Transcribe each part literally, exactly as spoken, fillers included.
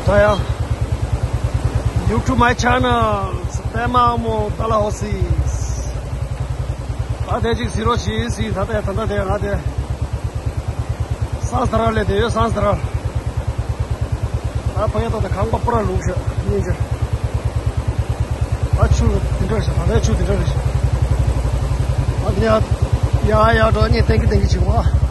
ད་ཡང་YouTube my channel པད་མ་ཨ་མོ་ཏཱ་ལ་ཧོ་སི། ད་དེ་ཅིག་ཟི་རོ་ཞིག་ཟི་ད་ལྟ་ད་ལྟ་དེ་ང་དེ་སང་སྟ་ར་ལས་དེ་ཡོད་སང་སྟ་ར། ད་ཕ་གི་ད་ད་ཁང་པ་པུ་ར་ལུག་ཤ་ཉིན་ཅིག་ད་ཆུ་དེ་འདྲ་རེད་ཤག་ད་ལྟའི་ཆུ་དེ་འདྲ་རེད་ཤག་ཨ་དེ་ནས་ཡ་ཡ་འགྲོ་གཉིས་ཏན་གི་ཏན་གི་བྱེད་དགོས་ཨ།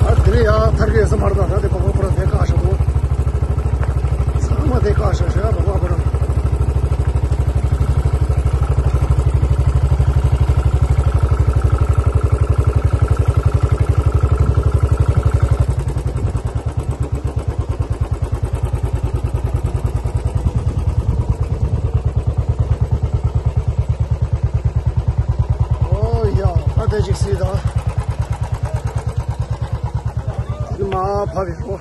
ཨ་དེ་ནས་ཡང་ཐར་གི་ཡོད་ས་མ་རེད། ད་ད་དེ་བ་གོ་པ་ར་དེ་བཀག་ཤག་འདུག་ཚང་མ་དེ་བཀག་ཤག་ཤག་བ་གོ་པ་ར། ཨོ་ཡ། ཨ་དེ་ཅིག་སྲིད་ད། དེ་མ་ཕབ་པའི་རོ།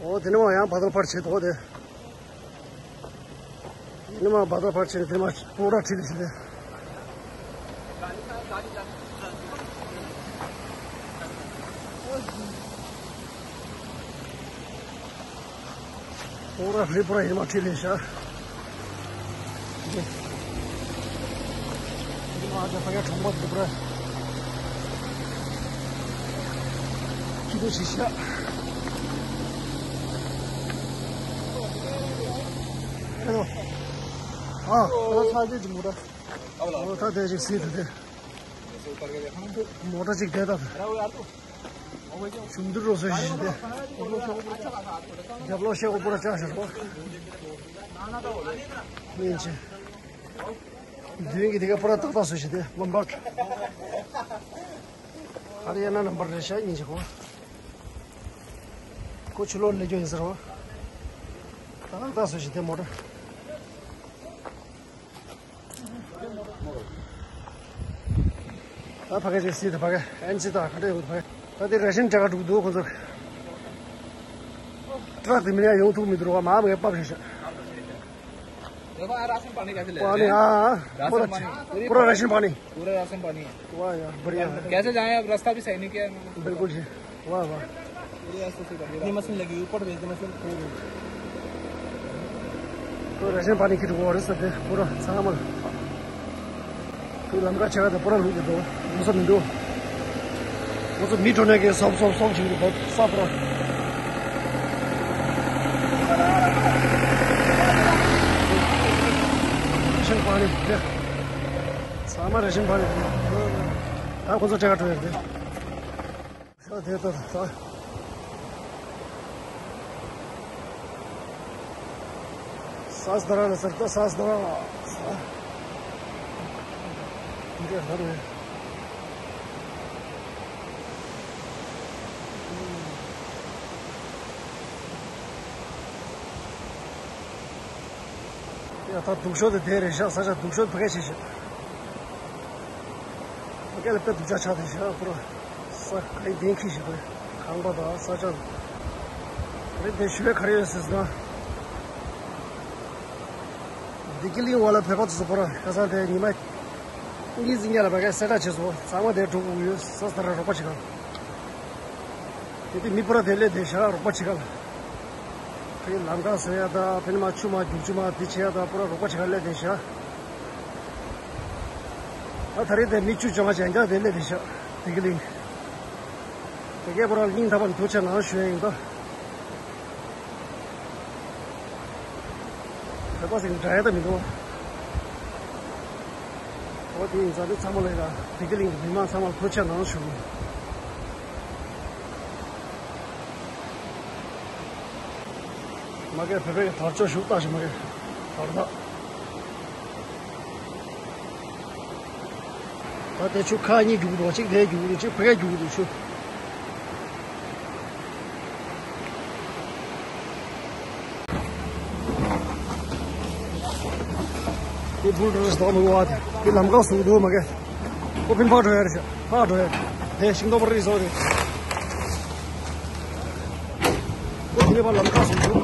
ཨོ་དེ་ནས་མ་ཡང་བ་དལ་ཕར་བྱེད་དོ་དེ། དེ་ནས་མ་བ་དལ་ཕར་བྱེད་དེ་མ་སྤོ་ར་ཁྲིད་དེ་བྱེད་དེ། སྤོ་ར་ཧྲི་པོ་ར་ཡིན་མ་ཁྲིད་ལས་ཤག་ཨ་ཅག་ཕ་གི་གྲོང་པ་འདི་པར་ཁྱི་དེ་ཞིག་ཤག་ཨ་ལོ། ཨ་ཨ་ལོ་ཚ་གྱོད་ཅིག་མོ་ཊ། ཨ་ལོ་ད་དེ་ཅིག་སྲིད་དེ་དེ། མོ་ཊ་ཅིག་དེ་ད། ཆུང་དུ་རོ་སོ་ཞིག་དེ། རྒྱབ་ལོག་ཤེལ་སྒོ་པུ་ར་བཅག་ཤག་རོ། ཉིན་ཅིག་མདུན་གྱི་དེ་ག་པུ་ར་ཏག་ཏག་བཟོས་ཤག་དེ་ལོམ་བག་ཧ་རི་ཡ་ན་ནམ་བར་རེད་ཤག་ཉིན་ཅིག་གོ། ཁོ་ཆུ་ལོག་སླེབས་རྒྱུ་ཡིན་ཟེར་བ། ཏག་ཏག་བཟོས་ཤག་དེ་མོ་ཊ། ད་ཕ་གི་ཅིག་སྲིད་དེ་ཕ་གི་ཨན་ཅི་དང་ག་འདྲ་ཡོད་ཕ་གི། ད་དེ་རེ་ཤན་སྤྲད་ག་འགྲོ་གི་འདུག་ཁོ་ཚོ། ཏྲག་དེ་མི་ཡ་ཡོང་ཐུབ་མི་འདུག་རོ་མ་མ་གི་པབ་རེད་ཤག देखो यार, राशन पानी कैसे ले रहे हैं? पानी, हाँ, हाँ, राशन पूरा, पानी। पूरा राशन पानी। पूरा राशन पानी है। वाह यार, बढ़िया है। कैसे जाएं अब, रास्ता भी सही नहीं किया है इन्होंने। बिल्कुल जी, वाह, वाह। पूरी रास्ते से बढ़िया। इतनी मशीन लगी, ऊपर भेज दो मशीन। पूरा राशन पानी की तो वो और सब है, पूरा सामान। ཁོའི་ལམ་ཁ་ཆེ་བ་དང་པོ་ར་ལུག་གི་འདུག་ལུག་ས་མི་འདུག་ང་ཚོ་མི་འགྲོ་ནས་ཀྱི་སོབ་སོབ་སོབ་བྱེད་ཀྱི་འདུག་ས་པོ་ར། རེ་ཤན་པ་ནི་དེ། ཚང་མ་རེ་ཤན་པ་ནི་དེ། ད་ཁོ་ཚོ་སྤྲད་ག་འགྲོ་ཡོད་རེད། ཤ་དེ་ལྟར་ད། སཱ་སི་དྷ་ར་ལ་ཟེར་ད་སཱ་སི་དྷ་ར་ལ། འདི་ག་རེད། ཡ་ད་སྡུག་ཤོས་དེ་དེ་རེད་ཤག་ས་ཆ་སྡུག་ཤོས་ཕ་གི་ཆེ་ཤག་ཕ་གི་ལ་དཔེ་སྡུག་ཅག་ཆགས་བསྡད་ཤག་ཁོ་ར། ས་ག་ཡི་གདན་འཁེལ་ཞིག་དགོས། ཁང་པ་དང་ས་ཆ། རེད་དེ་ཞུ་བའི་ག་རེ་ཡོད་ཟེར་ན། བདེ་སྐྱིད་གླིང་བ་ལ་བོད་པ་ཚོ་ཚོ་པོ་ར་ཁ་སང་དེ་ཉི་མ་གཉིས་ཙམ་སྔོན་ལ་ཕ་གིར་གསལ་བསྒྲགས་བྱས་སོང་། ཚང་མ་དེར་འགྲོ་དགོས་ཡོད། ས་ས་ར་རོགས་པ་བྱེད་ག་ལ། དེ་དུས་མི་པོ་ར་དེ་སླེབས་བསྡད་ཤག་རོགས་པ་བྱེད་ག་ལ། དེ་ལམ་ཁ་བཟོ་ཡ་དང་དེ་ནས་མ་ཆུ་མ་རྒྱུག་ཆུ་མ་དེ་བྱེད་ཡ་དང་པོ་ར་རོགས་པ་བྱེད་ག་སླེབས་བསྡད་ཤག་ད་ད་རེས་དེ་མི་བཅུ་བཅོ་ལྔ་ཅན་ཀྱང་དེ་སླེབས་བསྡད་ཤག་བདེ་སྐྱིད་གླིང་། དེ་གས་པོ་ར་སྙིང་ཐག་པ་ནས་ཐུགས་རྗེ་གནང་ཞུ་ཡ་ཡིན་ད། བོད་པ་ཟེར་ནས་འདྲ་ཡ་ད་མི་འདུག་འོ་དེ་ཡིན་ཙང་དེ་ཚང་མ་ལ་ཡ་བདེ་སྐྱིད་གླིང་གི་མི་མང་ཚང་མ་ལ་ཐུགས་རྗེ་གནང་ཞུ་གི་ཡིན། མ་གིར་བོད་པའི་དར་ལྕོག་བཞུགས་བཏང་ཞིག་མ་གིར་དར་ཐག་ད་དེ་ཆུ་ཁག་གཉིས་རྒྱུག་གི་འདུག་གཅིག་དེ་རྒྱུག་གི་འདུག་གཅིག་ཕ་གིར་རྒྱུག་གི་འདུག་ཆུ། དེ་བུལ་ཌོ་ཟར་ཟེར་མི་འདུག་བ། དེ་ལམ་ཁ་བཟོ་གི་འདུག་མ་གི། ཁོ་ཕིན་ཕར་འགྲོ་ཡ་རེད་ཤག་ཕར་འགྲོ་ཡ་རེད། དེ་ཤིང་སྡོང་པོ་རིག་བཟོ་རེད། ཁོ་དེ་ནས་ཕར་ལམ་ཁ་བཟོ་གི་འདུག་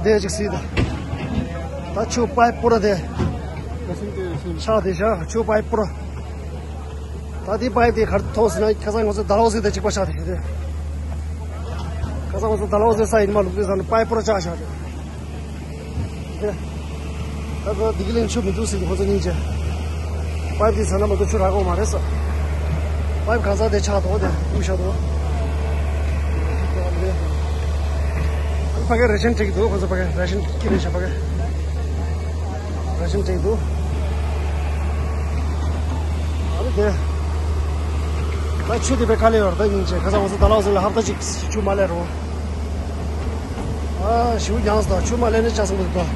ད་དེ་ཅིག་སྲིད་ད། ད་ཆུ་པའིབ་པུ་ར་དེ། ཆགས་དེ་ཤག་ཆུ་པའིབ་པུ་ར། ད་དེ་པའིབ་དེ་གར་ཐོག་ཟེར་ན་ཁ་སང་ང་ཚོ་ཌལ་ཧོ་ཟི་དེ་གཅིག་པ་ཆགས་དེ་ཤག་དེ། ཁ་སང་ང་ཚོ་ཌལ་ཧོ་ཟི་ས་ཡིན་མ་ལུག་དེ་ས་ན་པའིབ་པུ་ར་ཆགས་ཤག་དེ། ད་ལྟ་འདི་གི་གླིང་ཆུ་མི་འདུག་ཟེར་གྱི་ཁོ་ཚོ་སྙིང་རྗེ། པའིབ་འདི་ཟ་ན་མ་གཏོགས་ཆུ་རག་གི་མ་རེད་ས། པའིབ་གང་ཟག་དེ་ཆགས་འདུག་དེ་དབུ་ཤ་འདུག་ཕ་གི་རེ་ཤན་སྤྲད་ཀྱི་འདུག་ཁོ་ཚོ་ཕ་གི་རེ་ཤན་ཀི་རེ་ཤ་ཕ་གི་རེ་ཤན་སྤྲད་ཀྱི་འདུག་ཨ་ནི་དེ། ད་ཆུ་དེ་བས་དཀའ་ལས་ཡོད་རེད་ད་སྙིང་རྗེ། ཁ་སང་ང་ཚོ་ཌལ་ཧོ་ཟི་ལ་ཧབ་ཏ་གཅིག་ཆུ་མ་ལས་རུང་། ཨ་ཞུ་ཡང་ས་ཆུ་མ་ལས་ནི་ཆ་སོང་གི་འདུག་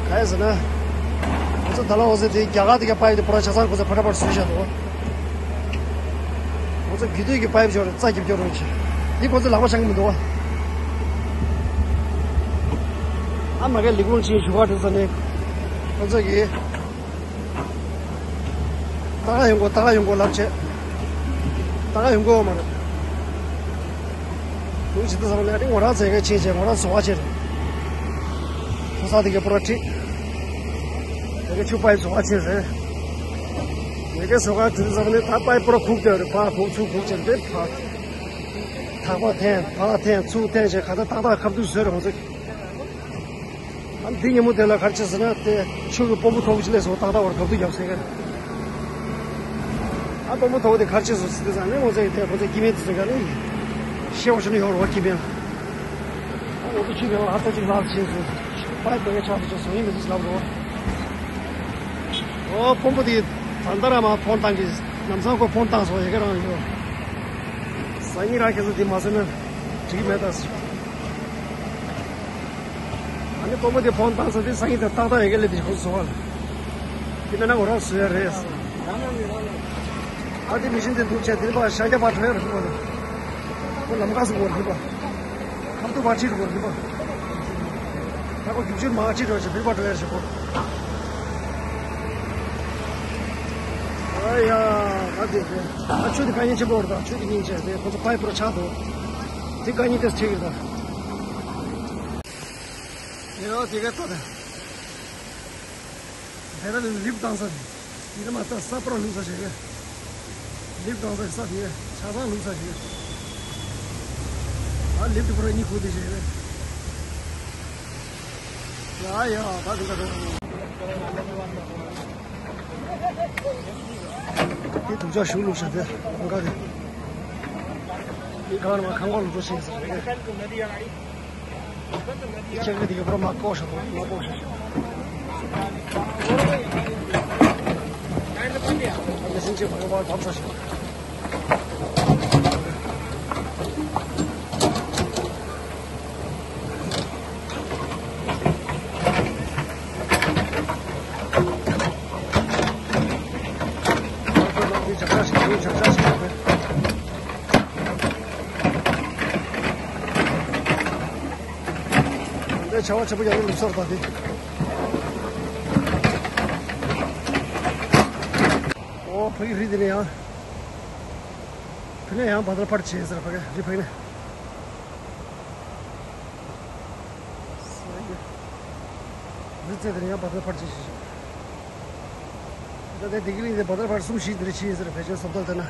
ག་ཡིན་ཟེར་ན། ཁོ་ཚོ་ཌལ་ཧོ་ཟི་དེ་རྒྱ་གར་དེ་ག་པའིབ་དེ་པུ་ར་ཆ་ཚང་ཁོ་ཚོ་ཕ་ཏྲ་པར་བཟོས་བཞག་འདུག་ཁོ་ཚོ་རྒྱུ་དུས་ཀྱི་པའིབ་འབྱོར་རྩ་རྒྱབ་སྐྱོར་རོགས་བྱེད། འདི་ཁོ་ཚོ་ལག་པ་འཆང་གི་མི་འདུག་བ། ཨ་མ་གའི་ལི་ཀུང་ཆིན་ཞུ་བ་དེ་ཚོ་ནི། ཁོ་ཚོ་གིས། ད་ག་ཡོང་གོ་ད་ག་ཡོང་གོ་ལབ་བྱས། ད་ག་ཡོང་གོ་མ་རེད། དུང་ཇི་ལྟ་ཟེར་ན་ངོ་རང་ཚེ་ག་ཕྱིན་བྱས་ངོ་རང་བཟོ་བ་བྱས་རེད། ཁོ་ས་དེ་ག་པུ་ར་ཁྲིད། དེ་ག་ཆུ་པའིབ་བཟོ་བ་བྱས་རེད། དེ་ག་བཟོ་ག་དུང་ཟེར་ནས་ད་པའིབ་པུ་ར་ཁུག་བསྡད་རེད། ཕར་ཁུག་ཚུར་ཁུག་བྱས་རེད། ཕར་ཐག་པ་འཐེན་ཕར་འཐེན་ཚུར་འཐེན་བྱས་ག་ད་ཏག་ཏག་ཁ་བསྡུས་བཟོས་རེད་ང་ཚོ། ཨ་འདི་ཉིན་མོ་དེ་ལ་ག་རེ་བྱས་ཟེར་ན་དེ་ཆུ་གི་སྤོ་འབུ་ཐོག་ཅིག་སླེབས་སོང་ཏག་ཏག་བར་གབ་ཏུ་བརྒྱབ་ཟེར་གི། ཨ་སྤོ་འབུ་ཐོག་དེ་ག་རེ་བྱས་སོང་ཟེར་དུས་ཙང་ནས་ང་ཚོ་ཡི་དེ་ཁོ་ཚོ་སྐྱེ་དམན་དེ་ཚོ་ག་ནི་ཤེས་བ་ཞིག་ནི་ཡོད་རེད་བ། སྐྱེ་དམན་ཨ་ང་ཚོ་ཆུ་མེད་པ་ཧ་ཐག་ཅིག་ལག་ཕྱིན་སོང་། པའིབ་དེ་ག་ཆག་དེ་ཆོག་སོང་ཡིན་མི་འདུག་ལབ་རོགས། ཨོ་སྤོ་འབུ་དེ་ད་ལྟ་ར་མ་ཕོན་བཏང་གི་ལམ་སང་ཁོ་ཕོན་བཏང་སོང་ཡི་གེ་རང་ཡོད། སང་ཉིན་ར་ཁྱེད་ཚོ་དེ་མ་བཟོས་ན་འགྲིག་གི་མེད་ད་ཟེར། ཨ་ནི་སྤོ་འབུ་དེ་ཕོན་བཏང་ས་དེ་སང་ཉིན་དེ་ཏག་ཏག་ཡི་གེ་སླེབས་དེ་ཁོ་ཚོ་བཟོ་བ་ལ། དེ་མེད་ན་ངོ་རང་བཟོ་ཡ་རེད། ཨ་དེ་མི་ཤིན་དེ་འདུག་བྱས་དེ་པ་ཤ་རྒྱ་པ་བྲོས་ར་ཁོ་ལ། ཁོ་ལམ་ཁ་སུ་བོར་འདུག་པ། ཁམ་ཏུ་བ་ཁྲིད་བོར་འདུག་པ། ད་ཁོ་རྒྱུག་ཆུ་མ་ཁྲིད་རོགས་བྱས་དེ་པ་བྲོས་ར་ཞེ་པོ། ཨ་ཡ། ད་དེ་དེ་ཨ་ཆུ་དེ་དཀའ་ངལ་ཆེན་པོ་རེད། ད་ཆུ་དེ་སྙིང་རྗེ་དེ་ཁོ་ཚོ་པའིབ་པུ་ར་ཆག་འདུག་དེ་དཀའ་ངལ་དེ་ཁྲིད་གི་ད། ཡོ་དེ་ག་ལྟ་ད། དེ་ལ་ལིབ་བཏང་ས་རེད། དེ་ལ་མ་ལྟ་ས་པུ་ར་ལུག་ས་ཞེ་གི། ལིབ་བཏང་ས་ས་དེ་ཆ་ཚང་ལུག་ས་ཞེ་གི། ཨ་ལིབ་དེ་པུ་ར་གཉིད་ཁུག་དེ་ཞེ་གི། ཡ་ཡ་ད་དེ་ག་རེད། དེ་དུག་ཅག་ཞུགས་ལུག་ས་དེ་ཁང་ཁ་དེ། དེ་ག་ལ་མ་ཁང་ཁ་ལུག་འགྲོ་ཞེ་གི་ས་རེད། ཁྱེད་ཀྱིས་འདི་ག་པུ་ར་མ་བཀོག་ཤོག་མ་བཀོག་ཤོག་ཨ་ནི་སེམས་ཅན་བར་བར་བབས་ས་ཞིག་འདི་ཇག་ཇག་ཞིག་འདི་ཇག་ཇག་ཞིག་འདི་བྱ་བ་ཆེན་པོ་ཡག་པོ་ལུག་སར་ད་དེ། ཨོ་ཕ་གི་རི་དེ་ནས་ཡང་། ཕ་གི་ཡང་བ་དར་ཕར་བྱེད་ཟེར་ཕ་གི་རི་ཕ་གི་ནས། རི་རྩེ་དེ་ནས་ཡང་བ་དར་ཕར་བྱེད་ཞེས་བྱ། ད་ལྟའི་བདེ་སྐྱིད་གླིང་དེ་བ་དར་ཕར་གསུམ་བཞི་དེ་རེ་ཕྱིན་ཟེར་ཕལ་ཆེར་བཟོ་ལྟ་ལྟ་ན།